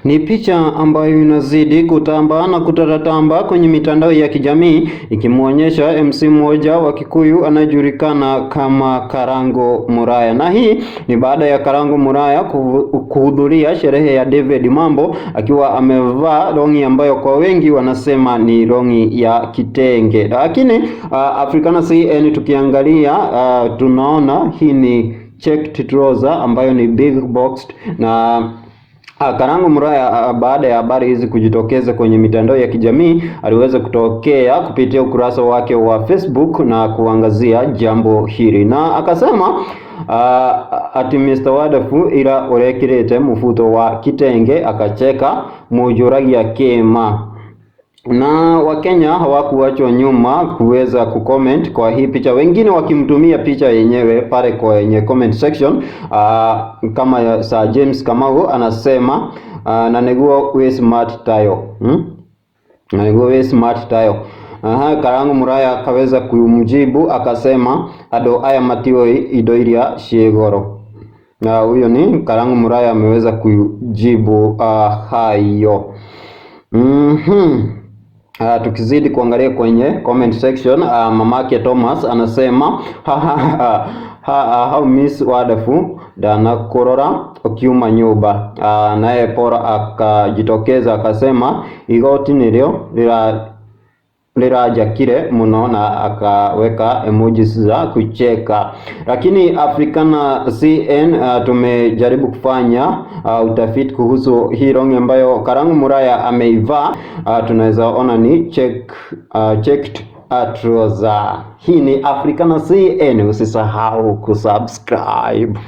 Ni picha ambayo inazidi kutamba na kutaratamba kwenye mitandao ya kijamii ikimwonyesha MC mmoja wa Kikuyu anayejulikana kama Karangu Muraya, na hii ni baada ya Karangu Muraya kuhudhuria sherehe ya David Mambo akiwa amevaa longi ambayo kwa wengi wanasema ni longi ya kitenge, lakini Africana CN tukiangalia tunaona hii ni checked trouser ambayo ni big boxed na Karangu Muraya, baada ya habari hizi kujitokeza kwenye mitandao ya kijamii, aliweza kutokea kupitia ukurasa wake wa Facebook na kuangazia jambo hili na akasema ati Mr. Wadafu ila urekirite mufuto wa kitenge, akacheka mujuragia kema na Wakenya hawakuachwa nyuma kuweza kucomment kwa hii picha, wengine wakimtumia picha yenyewe pale kwenye comment section. Kama Sir James Kamau anasema na niguo wi smart tayo, Na niguo wi smart tayo. Aha, Karangu Muraya akaweza kumjibu akasema ando aya matioi indo iria ciĩ goro. Na huyo ni Karangu Muraya ameweza kujibu hayo. Tukizidi kuangalia kwenye comment section, mamake Thomas anasema ha, ha, ha, ha, how Miss Wadafu ndanakurora ukiuma nyumba. Naye Paul akajitokeza akasema igoti nĩrĩo rĩranjakire mũno na akaweka emojis za kucheka. Lakini Africana CN, tumejaribu kufanya utafiti kuhusu hii longi ambayo Karangu Muraya ameivaa. Tunaweza ona ni checked trouser. Hii ni Africana CN, usisahau kusubscribe.